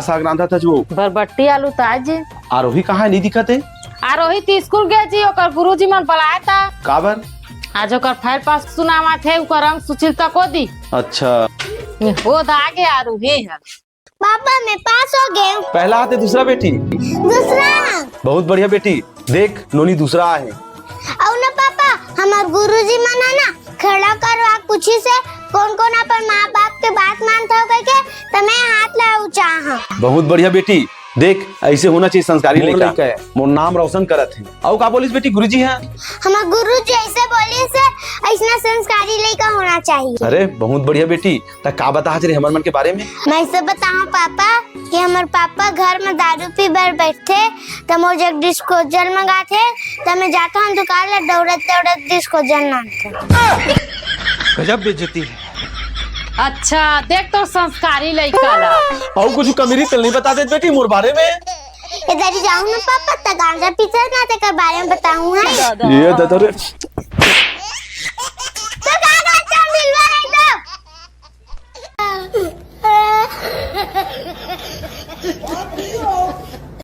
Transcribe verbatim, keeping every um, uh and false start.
साग रांधा था जो। बरबट्टी आलू ताजी। आरोही कहाँ है, नहीं दिखत है? आरोही तो स्कूल गए जी, ओकर गुरुजी मन बुलाए था। काबर? आज ओकर फाइल पास सुनावत हे, ओकर अंक सुशील तक हो दी। अच्छा। ये हो दा आगे आरोही है। पापा, मैं पास हो गए हूँ। पहला आते दूसरा बेटी? दूसरा। बहुत बढ़िया बेटी। देख, नोनी दूसरा आहे। अउ ना पापा, हमार गुरुजी मन है ना, खड़ा करवा पूछी से कौन कौन अपन माँ बाप के बात मानत हो कह के, त मैं हाथ ला ऊंचा हाँ। बहुत बढ़िया बेटी। देख, ऐसे होना चाहिए संस्कारी लड़का। मोर नाम रोशन करत है। अउ का बोलिस बेटी गुरुजी है? हमार गुरुजी ऐसे बोलिस ऐसना संस्कारी लड़का होना चाहिए। अरे बहुत बढ़िया बेटी। त का बताहत रे हमर मन के बारे में? मैं ऐसे बताऊं पापा कि हमर पापा घर में दारू पी बर बैठथे, त मोर जग डिस्पोजल मंगाथे, त मैं जाता हूँ दुकान ले दौड़त दौड़त डिस्पोजल लानता हूँ। गजब बेइज्जती है। अच्छा, देख तो संस्कारी लइका ला। अउ कुछ कमी रही त नहीं बता देत बेटी मोर बारे में। ए दादी जाऊँ ना पापा, त गांजा पीते ना तेकर बारे में बताऊँ है। ये दादा रे।